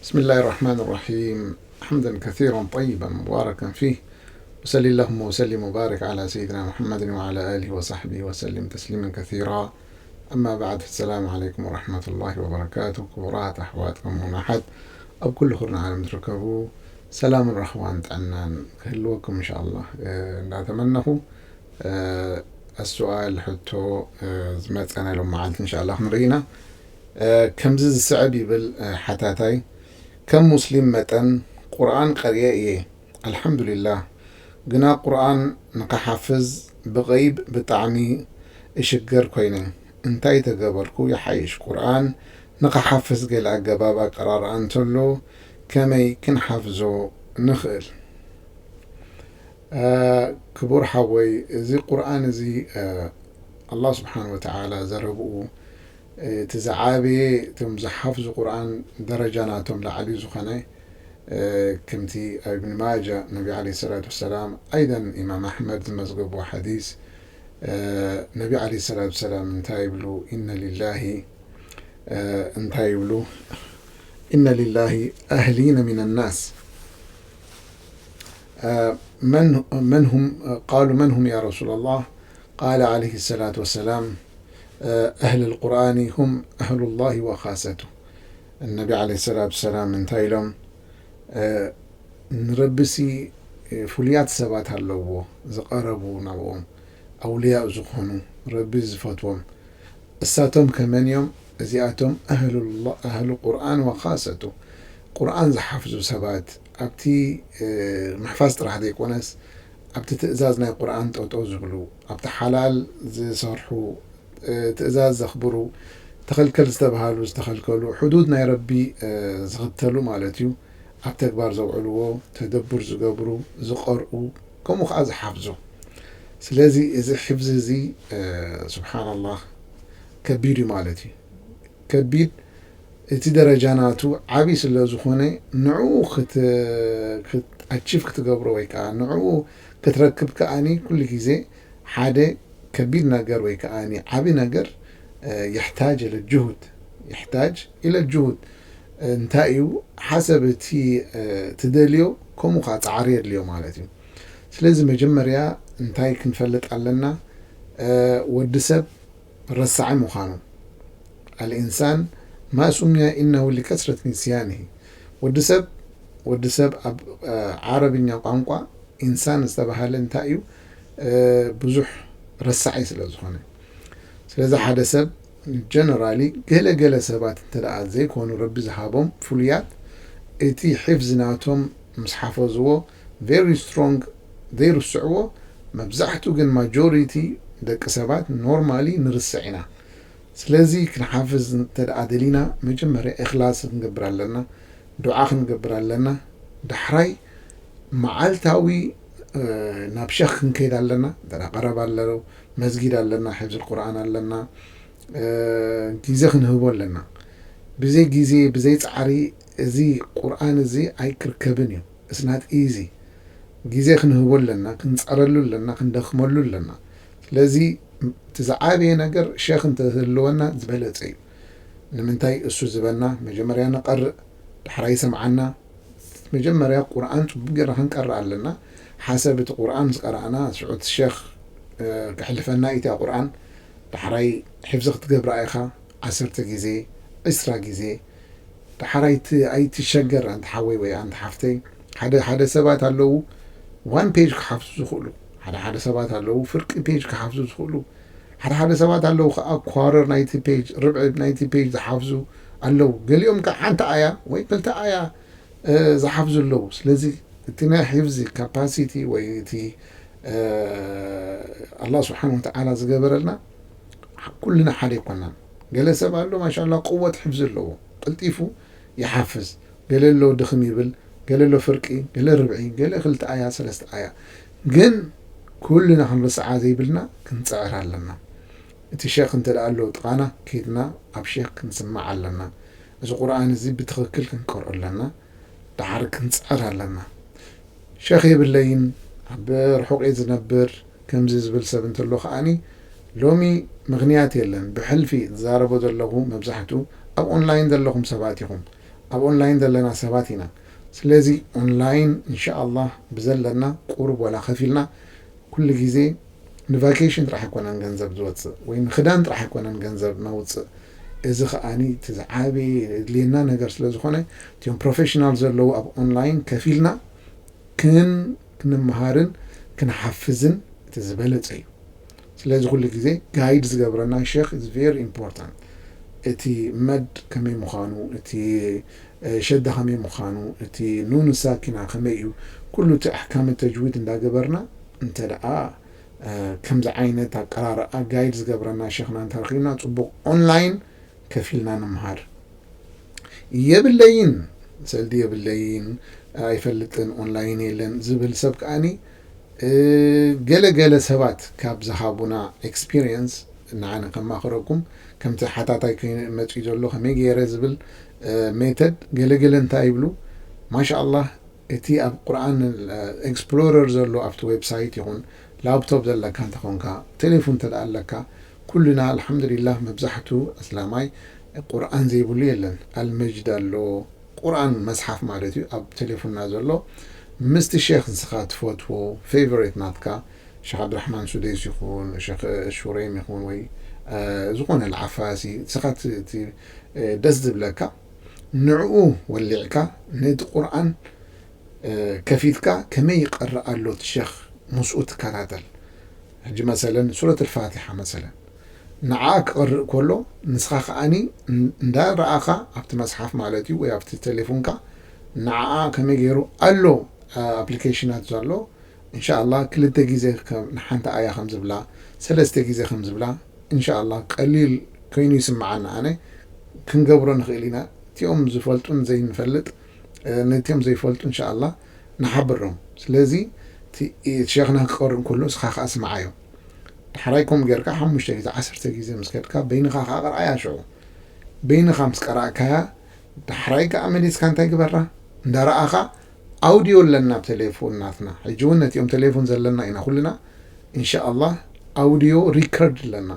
بسم الله الرحمن الرحيم. حمدا كثيرا طيبا مباركا فيه. وصل اللهم وسلم وبارك على سيدنا محمد وعلى آله وصحبه وسلم تسليما كثيرا. أما بعد، السلام عليكم ورحمة الله وبركاته. ክቡራት ኣሕዋት ከምኡውን ኣሓት ኣብ ኩሉ ኩርናዕ ዓለም ትርከቡ፣ ሰላምን ራህዋን ጥዕናን ክህልወኩም ኢንሻኣላህ፣ እ፣ እንዳተመነኹ፣ እ፣ ኣስዋል ሕቶ፣ እ፣ ዝመጸና ሎም መዓልቲ ኢንሻኣላህ ክንርኢ ኢና። እ፣ ከምዚ ዝስዕብ ይብል፣ እ፣ ሓታታይ፣ ከም ሙስሊም መጠን ቁርኣን ቀርየ እየ፣ ኣልሓምዱሊላህ፣ ግና ቁርኣን ንኽሓፍዝ ብቐይብ ብጣዕሚ እሽገር ኮይነ። እንታይ ተገበርኩ ይሓይሽ? ቁርኣን ንኽሓፍዝ ገለ ኣገባብ ኣቀራርኣ እንተሎ ከመይ ክንሓፍዞ ንኽእል? እ፣ ክቡር ሓወይ፣ እዚ ቁርኣን እዚ፣ እ፣ ኣላህ ስብሓን ወተዓላ ዘረብኡ፣ እ፣ እቲ ዝዓበየ፣ እቶም ዝሓፍዙ ቁርኣን ደረጃ ናቶም ላዕሊ ዝኾነ፣ እ፣ ከምቲ ኣብ ኢብን ማጃ ነቢ ዓለይሂ ሰላቱ ወሰላም፣ ኣይደን ኢማም ኣሕመድ ዝመዝገብዎ ሓዲስ፣ እ፣ ነቢ ዓለይሂ ሰላቱ ወሰላም እንታይ ይብሉ? ኢነ ሊላሂ፣ እ፣ እንታይ ይብሉ? ኢነ ሊላሂ ኣህሊነ ሚነ ናስ። እ፣ መን፣ መን ሁም፣ ቃሉ መን ሁም ያ ረሱለላህ? ቃለ ዓለይሂ ሰላቱ ወሰላም፣ እ፣ ኣህለል ቁርኣኒ ሁም ኣህሉላሂ ወኻሰቱ። ነቢ ዓለይሂ ሰላቱ ወሰላም እንታይ ኢሎም? እ፣ ንረቢሲ፣ እ፣ ፍሉያት ሰባት ኣለውዎ፣ ዝቐረቡ ናብኦም፣ ኣውልያእ ዝኾኑ፣ ረቢ ዝፈትዎም። እሳቶም ከመን እዮም? እዚኣቶም ኣህሉላ-፣ ኣህሉ ቁርኣን ወኻሰቱ፣ ቁርኣን ዝሓፍዙ ሰባት፣ ኣብቲ፣ እ፣ ምሕፋዝ ጥራሕ ዘይኮነስ፣ ኣብቲ ትእዛዝ ናይ ቁርኣን ጠጠው ዝብሉ፣ ኣብቲ ሓላል ዝሰርሑ፣ እ፣ ትእዛዝ ዘኽብሩ፣ ተኸልከል ዝተባሃሉ ዝተኸልከሉ፣ ሕዱድ ናይ ረቢ፣ እ፣ ዝኽተሉ ማለት እዩ። ኣብ ተግባር ዘውዕልዎ፣ ተደቡር ዝገብሩ፣ ዝቐርኡ፣ ከምኡ ኸዓ ዝሓፍዙ። ስለዚ እዚ ሕፍዚ እዚ፣ እ፣ ሱብሓነላህ፣ ከቢድ እዩ ማለት እዩ። ከቢድ፣ እቲ ደረጃ ናቱ ዓቢ ስለ ዝኾነ፣ ንዕኡ ክት-፣ ክት-፣ ኣቺቭ ክትገብሮ ወይ ከዓ ንዕኡ ክትረክብ ከኣኒ ኩሉ ግዜ ሓደ ከቢድ ነገር ወይ ከኣኒ ዓቢ ነገር፣ እ፣ የሕታጅ ኢለ ጅሁድ፣ የሕታጅ ኢለ ጅሁድ፣ እንታይ እዩ? ሓሰብ እቲ፣ እ፣ ትደልዮ ከምኡ ኸዓ ጻዕሪ የድልዮ ማለት እዩ። ስለዚ መጀመርያ እንታይ ክንፈልጥ ኣለና? እ፣ ወዲ ሰብ ረሳዒ ምዃኑ። ኣልኢንሳን ማ ሱምያ ኢነሁ ሊከስረት ኒስያንሂ። ወዲ ሰብ፣ ወዲ ሰብ ኣብ፣ እ፣ ዓረብኛ ቋንቋ ኢንሳን ዝተባህለ እንታይ እዩ? እ፣ ብዙሕ ረሳዒ ስለ ዝኾነ። ስለዚ ሓደ ሰብ ጀነራሊ ገለ ገለ ሰባት እንተ ደኣ ዘይኮኑ ረቢ ዝሃቦም ፍሉያት፣ እቲ ሕፍዚ ናቶም ምስ ሓፈዝዎ ቨሪ ስትሮንግ ዘይርስዕዎ፣ መብዛሕትኡ ግን ማጆሪቲ ደቂ ሰባት ኖርማሊ ንርስዕ ኢና። ስለዚ ክንሓፍዝ እንተ ደኣ ደሊና መጀመርያ እኽላስ ክንገብር ኣለና፣ ዱዓ ክንገብር ኣለና። ዳሕራይ መዓልታዊ፣ እ፣ ናብ ሸኽ ክንከይድ ኣለና። እንተ ደኣ ቀረባ ኣሎ፣ መስጊድ ኣለና፣ ሕፍዝ ቁርኣን ኣለና፣ እ፣ ግዜ ክንህቦ ኣለና። ብዘይ ግዜ፣ ብዘይ ጻዕሪ እዚ ቁርኣን እዚ ኣይክርከብን እዩ። It's not easy። ግዜ ክንህቦ ኣለና፣ ክንጸረሉ ኣለና፣ ክንደኽመሉ ኣለና። ስለዚ እቲ ዝዓበየ ነገር ሸኽ እንተዝህልወና ዝበለጸ እዩ። ንምንታይ እሱ ዝበና? መጀመርያ ንቐርእ፣ ዳሕራይ ይሰምዓና። መጀመርያ ቁርኣን ጽቡቅ ጌርና ክንቀርእ ኣለና። ሓሰብ እቲ ቁርኣን ዝቀረኣና፣ ሽዑ እቲ ሸኽ፣ እ፣ ከሕልፈና እዩ እታ ቁርኣን። ዳሕራይ ሕፍዚ ክትገብራ ኢኻ፣ ዓሰርተ ግዜ፣ ዕስራ ግዜ። ዳሕራይ ት-፣ ኣይትሸገር ኣንቲ ሓወይ ወይ ኣንቲ ሓፍተይ። ሓደ ሓደ ሰባት ኣለዉ ዋን ፔጅ ክሓፍዙ ዝኽእሉ። ሓደ ሓደ ሰባት ኣለዉ ፍርቂ ፔጅ ክሓፍዙ ዝኽእሉ። ሓደ ሓደ ሰባት ኣለዉ ከኣ ኳረር ናይቲ ፔጅ፣ ርብዒ ናይቲ ፔጅ ዝሓፍዙ ኣለዉ። ገሊኦም ከኣ ሓንቲ ኣያ ወይ ክልተ ኣያ፣ እ፣ ዝሓፍዙ ኣለዉ። ስለዚ እቲ ናይ ሕፍዚ ካፓሲቲ ወይ እቲ፣ እ፣ ኣላህ ስብሓን ወተዓላ ዝገበረልና ኩልና ሓደ ኣይኮናን። ገለ ሰብ ኣሎ ማሻላ ቅወት ሕፍዚ ኣለዎ፣ ቀልጢፉ ይሓፍዝ። ገለ ኣሎ ድኽም ይብል፣ ገለ ኣሎ ፍርቂ፣ ገለ ርብዒ፣ ገለ ክልተ ኣያ፣ ሰለስተ ኣያ። ግን ኩልና ክንርስዓ ዘይብልና ክንጽዕር ኣለና። እቲ ሸኽ እንተ ደኣ ኣሎ ጥቓና፣ ኬድና ኣብ ሸኽ ክንስማዕ ኣለና። እዚ ቁርኣን እዚ ብትኽክል ክንቀርኦ ኣለና። ደሓር ክንጽዕር ኣለና። ሸኽ የብለይን፣ ኣብ ርሑቕ እየ ዝነብር፣ ከምዚ ዝብል ሰብ እንተሎ ከኣኒ፣ ሎሚ ምኽንያት የለን። ብሕልፊ ዝዛረቦ ዘለኹ መብዛሕትኡ ኣብ ኦንላይን ዘለኹም ሰባት ኢኹም። ኣብ ኦንላይን ዘለና ሰባት ኢና። ስለዚ ኦንላይን እንሻኣላህ ብዘለና ቁሩብ ወላ ከፊልና ኩሉ ግዜ ንቫኬሽን ጥራሕ ኣይኮነን ገንዘብ ዝወፅእ፣ ወይ ንክዳን ጥራሕ ኣይኮነን ገንዘብ ነውፅእ። እዚ ከኣኒ እቲ ዝዓበየ የድልየና ነገር ስለ ዝኾነ፣ እቲኦም ፕሮፌሽናል ዘለዉ ኣብ ኦንላይን ከፊልና ክን-፣ ክንመሃርን ክንሓፍዝን እቲ ዝበለጸ እዩ። ስለዚ ኩሉ ግዜ ጋይድ ዝገብረና ሸኽ is very important። እቲ መድ ከመይ ምዃኑ፣ እቲ፣ እ፣ ሸዳ ከመይ ምዃኑ፣ እቲ ኑን ሳኪና ከመይ እዩ፣ ኩሉ እቲ ኣሕካም ተጅዊድ እንዳገበርና እንተ ደኣ፣ እ፣ ከምዚ ዓይነት ኣቀራርኣ ጋይድ ዝገብረና ሸኽና እንተረኺብና ጽቡቕ። ኦንላይን ከፊልና ንምሃር። የብለይን፣ ሰልዲ የብለይን፣ ኣይፈልጥን፣ ኦንላይን የለን ዝብል ሰብ ከኣኒ፣ እ፣ ገለ ገለ ሰባት ካብ ዝሃቡና ኤክስፒሪየንስ ንዓነ ከማኽረኩም፣ ከምቲ ሓታታይ ኮይኑ መጺኡ ዘሎ ከመይ ገይረ ዝብል፣ እ፣ ሜተድ፣ ገለ ገለ እንታይ ይብሉ፣ ማሻኣላህ፣ እቲ ኣብ ቁርኣን ኤክስፕሎረር ዘሎ ኣብቲ ዌብሳይት ይኹን፣ ላፕቶፕ ዘለካ እንተኾንካ፣ ቴሌፎን እንተ ደኣ ኣለካ፣ ኩልና ኣልሓምዱሊላህ መብዛሕቱ ኣስላማይ ቁርኣን ዘይብሉ የለን። ኣልመጅድ ኣሎ፣ ቁርኣን መስሓፍ ማለት እዩ፣ ኣብ ቴሌፎንና ዘሎ፣ ምስቲ ሼኽ ንስኻ ትፈትዎ፣ ፌቨሬት ናትካ፣ ሸኽ ዓብድራሕማን ሱደይስ ይኹን፣ ሸኽ ሹሬም ይኹን፣ ወይ፣ እ፣ ዝኾነ ልዓፋሲ፣ ንስኻ እቲ፣ እቲ፣ እ፣ ደስ ዝብለካ፣ ንዕኡ ወሊዕካ፣ ነቲ ቁርኣን፣ እ፣ ከፊትካ ከመይ ይቐርእ ኣሎ እቲ ሸኽ ምስኡ ትከታተል። ሕጂ መሰለን ሱረት ኣልፋቲሓ መሰለን ንዓ ክቐርእ ከሎ ንስኻ ከኣኒ እን-፣ እንዳረኣኻ ኣብቲ መስሓፍ ማለት እዩ ወይ ኣብቲ ቴሌፎንካ ንዓኣ ከመይ ገይሩ ኣሎ፣ እ፣ ኣፕሊኬሽናት ዘሎ እንሻኣላህ ክልተ ግዜ ከም፣ ንሓንቲ ኣያ ከም ዝብላ፣ ሰለስተ ግዜ ከም ዝብላ፣ እንሻኣላህ ቀሊል ኮይኑ ይስምዓና። ኣነ ክንገብሮ ንኽእል ኢና። እቲኦም ዝፈልጡን ዘይንፈልጥ፣ እ፣ ነቲኦም ዘይፈልጡ እንሻኣላህ ንሓብሮም። ስለዚ እቲ፣ እቲ ሸኽና ክቐርእ እንከሎ ንስኻ ከኣ ስምዓዮ። ዳሕራይ ከምኡ ጌርካ ሓሙሽተ ግዜ፣ ዓሰርተ ግዜ ምስ ከድካ በይንኻ ከኣ ቅርኣያ ሽዑ። በይንኻ ምስ ቀራእካያ ዳሕራይ ከኣ መሊስካ እንታይ ግበራ? እንዳረኣኻ ኣውድዮ ኣለና ኣብ ቴሌፎን ናትና። ሕጂ እውን ነቲኦም ቴሌፎን ዘለና ኢና ኩልና። ኢንሻኣላህ ኣውድዮ ሪከርድ ኣለና።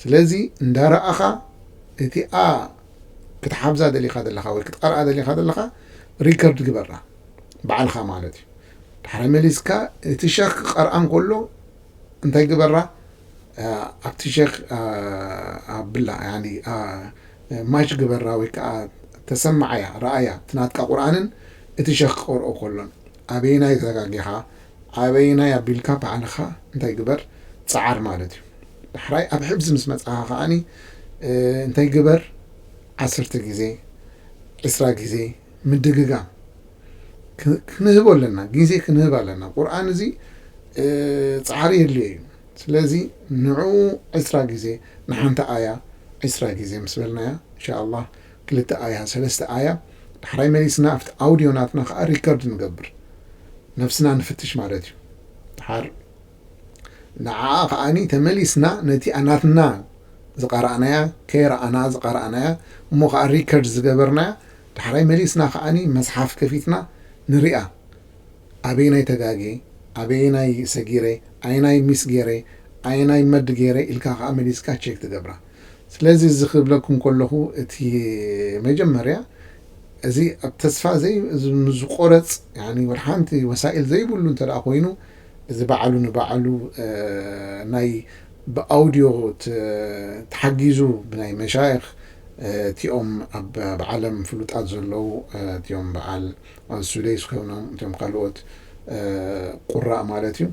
ስለዚ እንዳረኣኻ እቲኣ ክትሓፍዛ ደሊኻ ዘለኻ ወይ ክትቐርኣ ደሊኻ ዘለኻ ሪከርድ ግበራ። ባዕልኻ ማለት እዩ። ዳሕራይ መሊስካ እቲ ሸኽ ክቐርኣ እንከሎ እንታይ ግበራ? እ፣ ኣብቲ ሸኽ፣ እ፣ ኣብላ፣ ያኒ፣ እ፣ ማች ግበራ ወይ ከዓ ተሰማዓያ፣ ረኣያ፣ እቲ ናትካ ቁርኣንን እቲ ሸኽ ክቐርኦ ከሎን። ኣበየናይ ተጋጊኻ፣ ኣበየናይ ኣቢልካ ባዕልኻ እንታይ ግበር? ጸዓር ማለት እዩ። ዳሕራይ ኣብ ሕፍዚ ምስ መጻኻ ከኣኒ፣ እ፣ እንታይ ግበር? ዓሰርተ ግዜ፣ ዕስራ ግዜ ምድግጋም። ክ-፣ ክንህቦ ኣለና፣ ግዜ ክንህብ ኣለና። ቁርኣን እዚ፣ እ፣ ጻዕሪ የድልዮ እዩ። ስለዚ ንዕኡ ዕስራ ግዜ፣ ንሓንቲ ኣያ ዕስራ ግዜ ምስ በልናያ፣ ኢንሻኣላህ ክልተ ኣያ፣ ሰለስተ ኣያ፣ ዳሕራይ መሊስና ኣብቲ ኣውድዮ ናትና ከኣ ሪከርድ ንገብር። ነፍስና ንፍትሽ ማለት እዩ። ድሓር ንዓኣ ከኣኒ ተመሊስና ነቲ ናትና ዝቐራእናያ፣ ከይረኣና ዝቐራእናያ፣ እሞ ከኣ ሪከርድ ዝገበርናያ፣ ዳሕራይ መሊስና ከኣኒ መስሓፍ ከፊትና ንሪኣ። ኣበየናይ ተጋግየ፣ ኣበየናይ ሰጊረ፣ ኣየናይ ሚስ ገይረ፣ ኣየናይ መድ ገይረ ኢልካ ከኣ መሊስካ ቼክ ትገብራ። ስለዚ እዚ ክብለኩም ከለኹ፣ እቲ መጀመርያ እዚ ኣብ ተስፋ ዘይ-፣ እዚ ምስ ዝቆረጽ፣ ያኒ ወላ ሓንቲ ወሳኢል ዘይብሉ እንተ ደኣ ኮይኑ፣ እዚ ባዕሉ ንባዕሉ፣ እ፣ ናይ ብኣውድዮ ት-፣ ተሓጊዙ ብናይ መሻይኽ፣ እ፣ እቲኦም ኣብ፣ ኣብ ዓለም ፍሉጣት ዘለዉ፣ እ፣ እቲኦም በዓል ሱደይስ ኮይኖም፣ እቲኦም ካልኦት፣ እ፣ ቁራእ ማለት እዩ።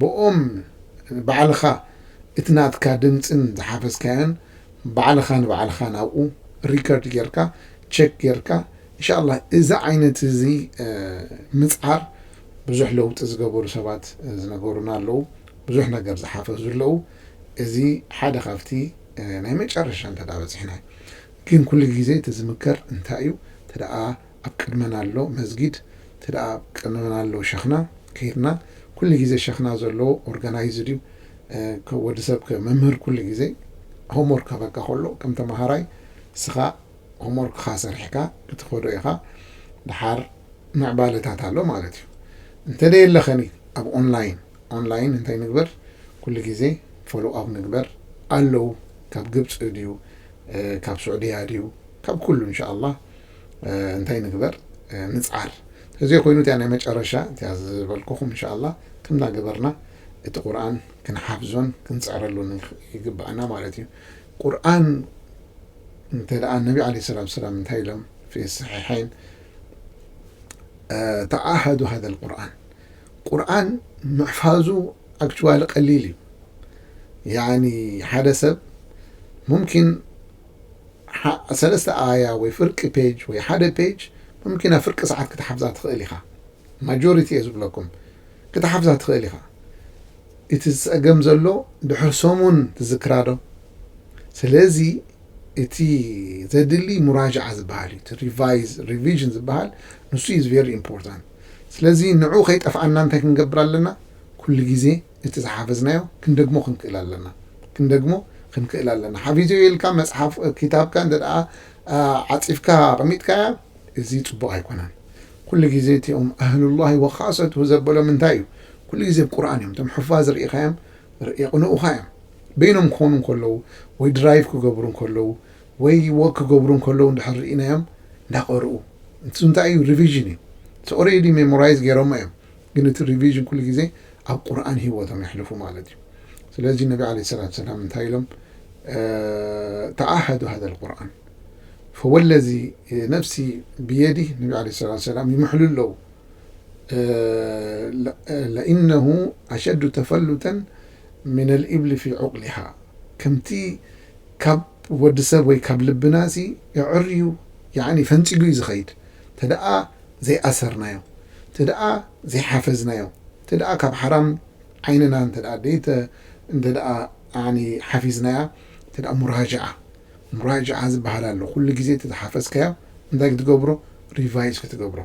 ብኦም ባዕልኻ እቲ ናትካ ድምጽን ዝሓፈዝካዮን ባዕልኻ ንባዕልኻ ናብኡ ሪከርድ ጌርካ፣ ቸክ ጌርካ፣ ኢንሻኣላህ እዚ ዓይነት እዚ፣ እ፣ ምጽዓር ብዙሕ ለውጢ ዝገበሩ ሰባት፣ እ፣ ዝነገሩና ኣለዉ። ብዙሕ ነገር ዝሓፈዙ ኣለዉ። እዚ ሓደ ካብቲ፣ እ፣ ናይ መጨረሻ እንተ ደኣ በጺሕና እዩ። ግን ኩሉ ግዜ እቲ ዝምከር እንታይ እዩ? እንተ ደኣ ኣብ ቅድመና ኣሎ መስጊድ፣ እንተ ደኣ ኣብ ቅድመና ኣሎ ሸኽና፣ ከይድና ኩሉ ግዜ ሸኽና ዘለዎ ኦርጋናይዝድ እዩ። እ፣ ከ-፣ ወዲ ሰብ ከ-፣ መምህር ኩሉ ግዜ ሆምወርክ ከበካ ከሎ፣ ከም ተማሃራይ ንስኻ ሆምወርክኻ ሰሪሕካ ክትኸዶ ኢኻ። ድሓር ምዕባለታት ኣሎ ማለት እዩ። እንተ ደየለኸኒ ኣብ ኦንላይን፣ ኦንላይን እንታይ ንግበር? ኩሉ ግዜ ፎሎ ኣፕ ንግበር። ኣለዉ፣ ካብ ግብፂ ድዩ፣ እ፣ ካብ ስዑድያ ድዩ፣ ካብ ኩሉ እንሻኣላህ እንታይ ንግበር? ንፅዓር። ተዘይኮይኑ እቲያ ናይ መጨረሻ እቲያ ዝበልኩኹም እንሻላ ከምና ገበርና እቲ ቁርኣን ክንሓፍዞን ክንፅዕረሉን ይግባኣና ማለት እዩ። ቁርኣን እንተ ደኣ ነቢ ዓለይሂ ሰላቱ ሰላም እንታይ ኢሎም ፊ ሰሒሐይን ተዓሃዱ ሃዘ ልቁርኣን፣ ቁርኣን ምሕፋዙ ኣክቹዋሊ ቀሊል እዩ። ያኒ ሓደ ሰብ ሙምኪን ሰለስተ ኣያ ወይ ፍርቂ ፔጅ ወይ ሓደ ፔጅ ሙምኪን ኣብ ፍርቂ ሰዓት ክትሓፍዛ ትኽእል ኢኻ። ማጆሪቲ እየ ዝብለኩም ክትሓፍዛ ትኽእል ኢኻ። እቲ ዝፀገም ዘሎ ድሕር ሰሙን ትዝክራ ዶ? ስለዚ እቲ ዘድሊ ሙራጅዓ ዝበሃል እዩ። እቲ ሪቫይዝ ሪቪዥን ዝበሃል ንሱ is very important። ስለዚ ንዑ ከይጠፍኣና እንታይ ክንገብር ኣለና? ኩሉ ግዜ እቲ ዝሓፈዝናዮ ክንደግሞ ክንክእል ኣለና። ክንደግሞ ክንክእል ኣለና። ሓፊዘዮ ኢልካ መፅሓፍ ኪታብካ እንተ ደኣ ዓፂፍካ ኣቐሚጥካያ እዚ ፅቡቕ ኣይኮነን። ኩሉ ግዜ እቲኦም ኣህሉላሂ ወኻሰቱ ዘበሎም እንታይ እዩ? ኩሉ ግዜ ብ ቁርኣን እዮም። እቶም ሕፋዝ ርኢኻዮም የቕንኡኻ እዮም። በይኖም ክኾኑ እንከለዉ ወይ ድራይቭ ክገብሩ እንከለዉ ወይ ወክ ክገብሩ እንከለዉ እንድሕር ርኢናዮም እንዳቐርኡ፣ እሱ እንታይ እዩ? ሪቪዥን እዩ። ኦልሬዲ ሜሞራይዝ ገይሮሞ እዮም። ግን እቲ ሪቪዥን ኩሉ ግዜ ኣብ ቁርኣን ህይወቶም የሕልፉ ማለት እዩ። ስለዚ ነቢ ዓለይሂ ሰላቱ ሰላም እንታይ ኢሎም? ተዓሃዱ ሃዘ ልቁርኣን ፈወለዚ ነፍሲ ብየዲ ነቢ ዓለይሂ ሰላቱ ሰላም ይምሕሉ ኣለዉ። ለኢነሁ ኣሸዱ ተፈሉተን ምን ልኢብሊ ፊ ዑቅሊሃ፣ ከምቲ ካብ ወዲ ሰብ ወይ ካብ ልብና ሲ የዕርዩ ያኒ ፈንፂጉ እዩ ዝኸይድ። ተደኣ ዘይኣሰርናዮ፣ ተደኣ ዘይሓፈዝናዮ፣ ተደኣ ካብ ሓራም ዓይንና እንተ ደኣ ደይተ እንተ ደኣ ኣኒ ሓፊዝናያ፣ እንተ ደኣ ሙራጅዓ፣ ሙራጅዓ ዝበሃል ኣሎ። ኩሉ ግዜ እቲ ዝሓፈዝካዮ እንታይ ክትገብሮ? ሪቫይዝ ክትገብሮ።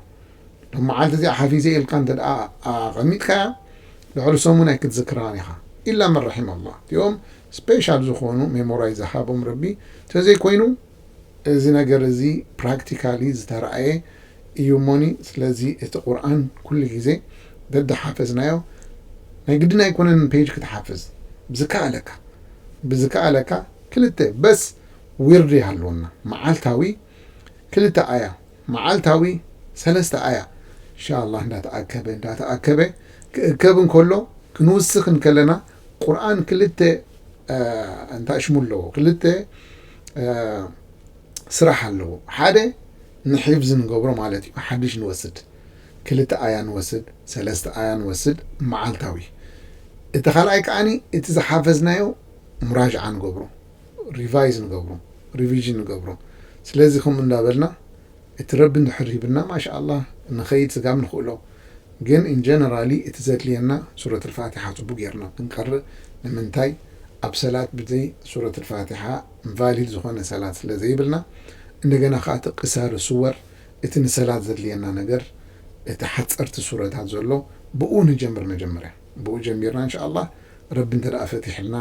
ሎም መዓልቲ እዚኣ ሓፊዘ ኢልካ እንተ ደኣ ኣቐሚጥካያ፣ ድሕሪ ሰሙን ኣይክትዝክራን ኢኻ። ኢላ መን ረሒመ ኣላህ። እቲኦም ስፔሻል ዝኾኑ ሜሞራይዝ ዝሃቦም ረቢ፣ ተዘይኮይኑ እዚ ነገር እዚ ፕራክቲካሊ ዝተረኣየ እዩ እሞኒ። ስለዚ እቲ ቁርኣን ኩሉ ግዜ ደድሓፈዝናዮ ናይ ግድን ኣይኮነን ፔጅ ክትሓፍዝ። ብዝከኣለካ፣ ብዝከኣለካ ክልተ በስ ዊርድ ይሃልወና። መዓልታዊ ክልተ ኣያ፣ መዓልታዊ ሰለስተ ኣያ። ኢንሻላህ እንዳተኣከበ፣ እንዳተኣከበ ክእከብ እንከሎ ክንውስኽ እንከለና ቁርኣን ክልተ፣ እ፣ እንታይ ሽሙ ኣለዎ? ክልተ፣ እ፣ ስራሕ ኣለዎ። ሓደ ንሒፍዝ ንገብሮ ማለት እዩ። ሓድሽ ንወስድ። ክልተ ኣያ ንወስድ፣ ሰለስተ ኣያ ንወስድ መዓልታዊ። እቲ ካልኣይ ከኣኒ እቲ ዝሓፈዝናዮ ሙራጅዓ ንገብሮ፣ ሪቫይዝ ንገብሮ፣ ሪቪዥን ንገብሮ። ስለዚ ከምኡ እንዳበልና እቲ ረቢ እንድሕር ሂብና ማሻኣላህ ንኸይድ ስጋብ ንኽእሎ። ግን ኢን ጀነራሊ እቲ ዘድልየና ሱረት ልፋቲሓ ጽቡቅ ጌርና ክንቀርእ። ንምንታይ ኣብ ሰላት ብዘይ ሱረት ልፋቲሓ ቫሊድ ዝኾነ ሰላት ስለ ዘይብልና፣ እንደገና ከዓ እቲ ቅሳር ስወር እቲ ንሰላት ዘድልየና ነገር እቲ ሓፀርቲ ሱረታት ዘሎ ብኡ ንጀምር። መጀመርያ ብኡ ጀሚርና እንሻኣላህ ረቢ እንተ ደኣ ፈቲሕልና፣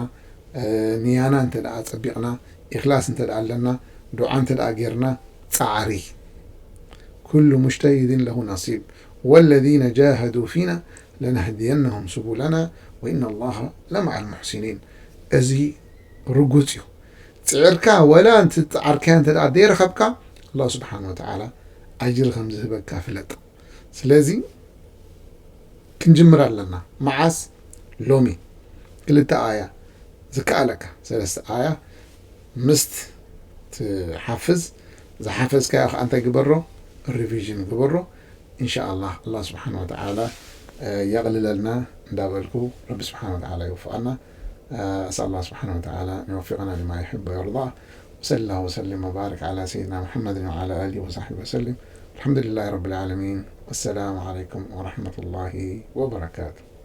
እ፣ ንያና እንተ ደኣ ጸቢቕና፣ ኢኽላስ እንተ ደኣ ኣለና፣ ዱዓ እንተ ደኣ ጌርና፣ ጻዕሪ። ኩሉ ሙጅተሂድን ለሁ ነሲብ ወለዚነ ጃሀዱ ፊና ለነህዲየነሁም ሱቡለና ወኢነ ላሃ ለመዐል ሙሕሲኒን። እዚ ርጉጽ እዩ። ጽዒርካ ወላ እንተ ጻዕርካያ እንተ ደኣ ዘይረኸብካ፣ ኣላህ ስብሓን ወተዓላ ኣጅሪ ከም ዝህበካ ፍለጥ። ስለዚ ክንጅምር ኣለና። መዓስ? ሎሚ። ክልተ ኣያ ዝከኣለካ፣ ሰለስተ ኣያ ምስት ትሓፍዝ፣ ዝሓፈዝካዮ ከዓ እንታይ ግበሮ? ሪቪዥን ግበሮ። ኢንሻኣላህ ኣላህ ስብሓን ወተዓላ፣ እ፣ የቕልለልና እንዳበልኩ ረቢ ስብሓን ወተዓላ ይወፍቐና። እ፣ ኣስኣል ኣላህ ስብሓን ወተዓላ ንወፊቐና ሊማ ይሕብ ወየርዳ። وصلى الله وسلم وبارك على سيدنا محمد وعلى آله وصحبه وسلم. الحمد لله رب العالمين. والسلام عليكم ورحمة الله وبركاته.